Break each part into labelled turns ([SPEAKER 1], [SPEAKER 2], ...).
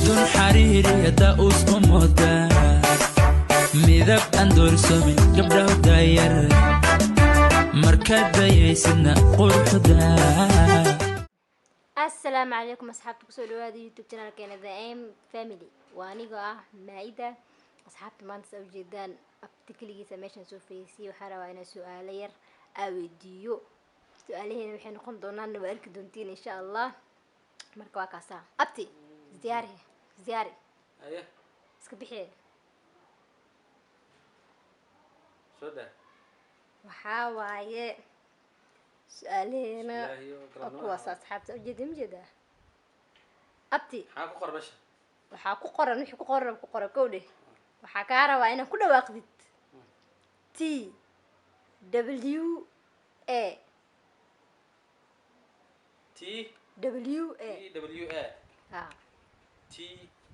[SPEAKER 1] Dun xariiriyada us u moodaa midab aan doorsomin gabdhaw daayar markaad dayaysidna quruxda.
[SPEAKER 2] Asalaamu calaykum asxaabta, kusoo dhawaada YouTube channelkeena The M Family. Waa anigoo ah Maa-ida. Asxaabta, maanta saa ujeedaan abti keligiisa meeshaan soo fadhiisiyay. Waxaa rabaa inaan su-aalo yar aa weydiiyo. Su-aalaheena waxay noqon doonaan waa arki doontiin insha Allah. Marka waa kaasaa. Abti, isdiyaari, isdiyaari.
[SPEAKER 3] Aye.
[SPEAKER 2] Iska bixiye.
[SPEAKER 3] Soo daa.
[SPEAKER 2] Waxaa waaye su-aalaheena
[SPEAKER 3] Ilaahiyo,
[SPEAKER 2] waa
[SPEAKER 3] galabnimo.
[SPEAKER 2] kuwaas asxaabta ujeeda, ma jeedaa abti?
[SPEAKER 3] Maxaa ku qor meesha?
[SPEAKER 2] Waxaa ku qoran wixii ku qoran ku qoran. Kow dheh, waxaa kaa rabaa inaad ku dhawaaqdid T W A.
[SPEAKER 3] T
[SPEAKER 2] W A.
[SPEAKER 3] T W A.
[SPEAKER 2] Ha.
[SPEAKER 3] T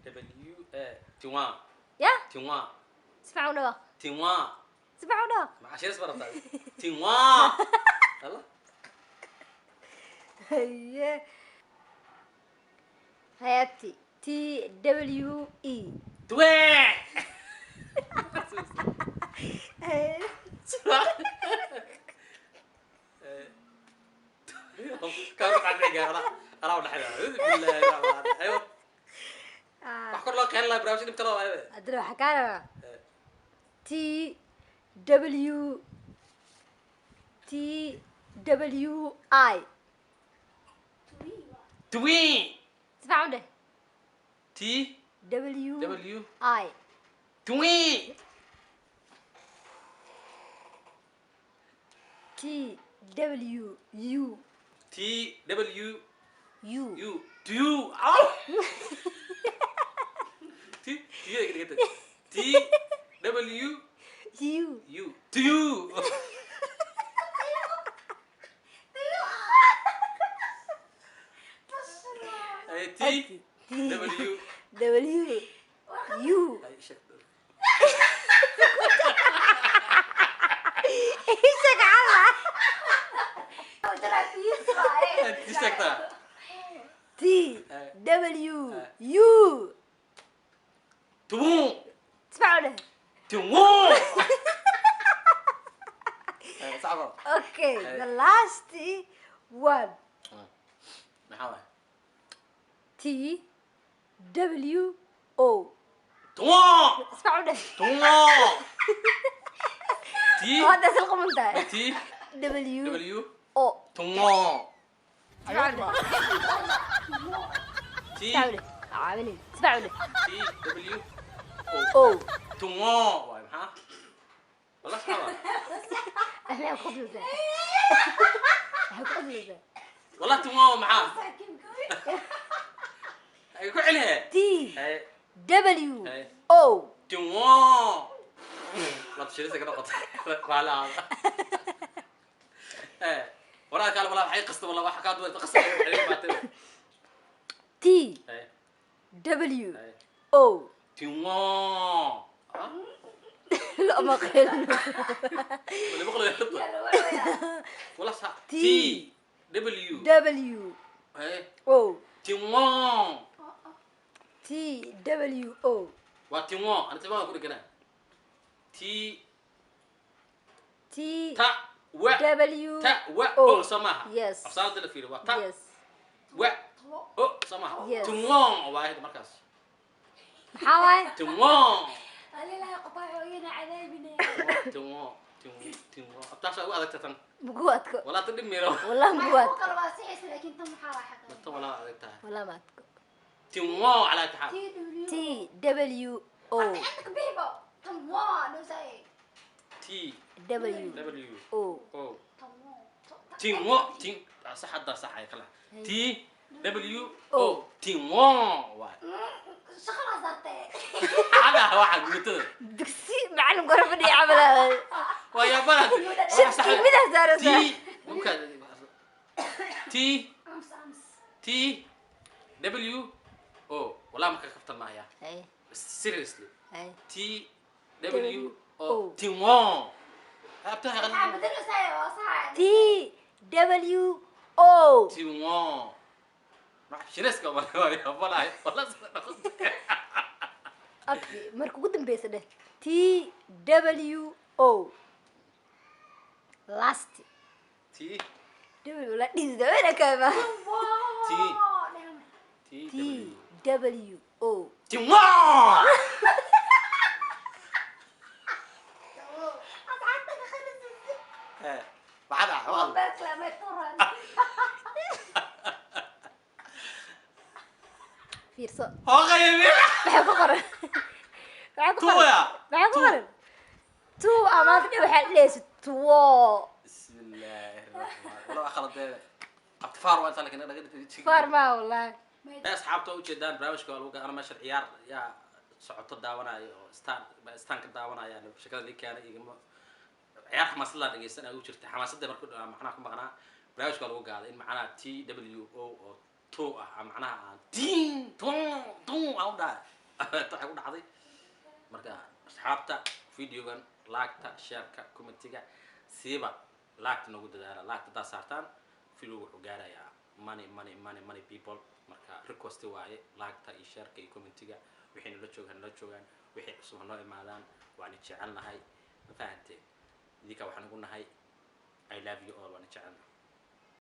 [SPEAKER 3] W A, tinwa.
[SPEAKER 2] Ya.
[SPEAKER 3] Tinwa.
[SPEAKER 2] Si fiican u dhawaaq.
[SPEAKER 3] Tinwa.
[SPEAKER 2] Si fiican u dhawaaq.
[SPEAKER 3] Maxaa shiris barabtaa? Tinwa alla.
[SPEAKER 2] Haye haye abti, T W E.
[SPEAKER 3] Twe. Ayo, wax kor loo qeyn lahaa barnaamij dhibka loo waayo.
[SPEAKER 2] Haddana waxaa kaa rabaa T W T W I.
[SPEAKER 3] Twi.
[SPEAKER 2] Si fiican u dheh.
[SPEAKER 3] T
[SPEAKER 2] W
[SPEAKER 3] W
[SPEAKER 2] I.
[SPEAKER 3] Twi.
[SPEAKER 2] T W U.
[SPEAKER 3] T W
[SPEAKER 2] U.
[SPEAKER 3] U tu aw T T dhigata T W
[SPEAKER 2] U.
[SPEAKER 3] U tu. Ay, T W
[SPEAKER 2] W U.
[SPEAKER 3] Ay, sheeg.
[SPEAKER 2] Sheeg cala.
[SPEAKER 3] T sheegtaa.
[SPEAKER 2] T W U.
[SPEAKER 3] Tumu.
[SPEAKER 2] Si fiican u dheh.
[SPEAKER 3] Tumu. Sacbo.
[SPEAKER 2] Okay, the last one.
[SPEAKER 3] Maxaa waay?
[SPEAKER 2] T W O.
[SPEAKER 3] Tumu.
[SPEAKER 2] Si fiican u dheh.
[SPEAKER 3] Tumu T.
[SPEAKER 2] Hadda isla qaban tahay.
[SPEAKER 3] T
[SPEAKER 2] W
[SPEAKER 3] W
[SPEAKER 2] O.
[SPEAKER 3] Tumu.
[SPEAKER 2] Si fiican u dheh.
[SPEAKER 3] T
[SPEAKER 2] Si fiican u dheh, caawinay. Si fiican u dheh.
[SPEAKER 3] T W O.
[SPEAKER 2] O.
[SPEAKER 3] Tumu waay. Maxaa wala saxaba?
[SPEAKER 2] Maxay ku qoslaysaa? Maxay ku qoslaysaa?
[SPEAKER 3] Wala tumu maxaa ay ku celihe?
[SPEAKER 2] T
[SPEAKER 3] Ay.
[SPEAKER 2] W
[SPEAKER 3] Ay.
[SPEAKER 2] O.
[SPEAKER 3] Tumu labshirisa ka noqotay raali ahaada. Eh waraa kaale walaa waxay qasta walaa waxa kaa duwan qasta ay baatay.
[SPEAKER 2] T
[SPEAKER 3] Ay.
[SPEAKER 2] W
[SPEAKER 3] Ay.
[SPEAKER 2] O.
[SPEAKER 3] Tumu.
[SPEAKER 2] Lama qeylno.
[SPEAKER 3] Wala maqlo wala sa.
[SPEAKER 2] T.
[SPEAKER 3] T W
[SPEAKER 2] W
[SPEAKER 3] Ay.
[SPEAKER 2] O.
[SPEAKER 3] Tumu.
[SPEAKER 2] T W O.
[SPEAKER 3] Waa tumu, ana timaa ku dhigana T
[SPEAKER 2] T
[SPEAKER 3] ta wa
[SPEAKER 2] W
[SPEAKER 3] ta wa
[SPEAKER 2] O.
[SPEAKER 3] O soo maaha?
[SPEAKER 2] Yes.
[SPEAKER 3] Afsaarada la fiiriyo waa ta
[SPEAKER 2] Yes.
[SPEAKER 3] wa o soo maaha?
[SPEAKER 2] Yes.
[SPEAKER 3] Tumu waa ahayd markaas.
[SPEAKER 2] Maxaa waaye?
[SPEAKER 3] Tumu. Tumu tumu tumu abtaasha ugu adagta tan.
[SPEAKER 2] Mugu adko.
[SPEAKER 3] Walaa tan dhib miro.
[SPEAKER 2] Wallah mugu adko.
[SPEAKER 3] Tan walaa adag tahay.
[SPEAKER 2] Wallah ma adko.
[SPEAKER 3] Tumu calaa taxaal.
[SPEAKER 2] T W O.
[SPEAKER 3] T
[SPEAKER 2] W
[SPEAKER 3] W
[SPEAKER 2] O.
[SPEAKER 3] O tumu tin sax hadda sax ay kala T W O tumu waay hada waxa guutada.
[SPEAKER 2] Dugsi macalin kore fadhiya camal.
[SPEAKER 3] Waa yaabana.
[SPEAKER 2] Shirkii midaa
[SPEAKER 3] T
[SPEAKER 2] saaraysaa.
[SPEAKER 3] T T W O walaa marka kaftan maaya.
[SPEAKER 2] Hay.
[SPEAKER 3] Seriously.
[SPEAKER 2] Hay.
[SPEAKER 3] T W O.
[SPEAKER 2] O.
[SPEAKER 3] Timon abtaha.
[SPEAKER 2] T W O.
[SPEAKER 3] Timon shineska wala wala.
[SPEAKER 2] Marka ugu dambeysa dheh TWO last.
[SPEAKER 3] T.
[SPEAKER 2] W la dhidida wena kama.
[SPEAKER 3] T T.
[SPEAKER 2] T
[SPEAKER 3] W
[SPEAKER 2] W O.
[SPEAKER 3] Tinwo. Maxaa dhacay? Waa
[SPEAKER 2] Fiirso.
[SPEAKER 3] Hooqaybi.
[SPEAKER 2] Maxaa ku qoran? Maxaa ku qoran?
[SPEAKER 3] Tuya.
[SPEAKER 2] Maxaa ku qoran? Two amaanta dhe waxaa dhehaysa tuwo.
[SPEAKER 3] Bismillaahi raxmaan wala khaladee abtifaar waa inta lakin naga.
[SPEAKER 2] Faar maa wallahi.
[SPEAKER 3] Asxaabta waa ujeedaan barnaamijka waa lagu ana meesha ciyaar yaa socoto daawanayo oo staan staan ka daawanaya shakada lii keenay igama ciyaar xamaasadlaan dhegeysan ugu jirta xamaasadda marka macnaha ku maqnaa barnaamijka waa lagu gaaday in macnaha TWO oo two ah macnaha aan tin tun tun aan u dhahay waxay ku dhacday. Marka asxaabta, videogan laagta, shareka, commentiga, siiba laagta noogu dadaala. Laagta haddaad saartaan, videoga wuxuu gaarayaa money money money money people. Marka request waaye laagta iyo shareka iyo commentiga. Wixii nala joogaan nala joogaan, wixii cusub ha noo imaadaan. Waana jecelnahay, ma fahanteen? Idinka waxaan ugu nahay I love you all. Waana jecelnahay.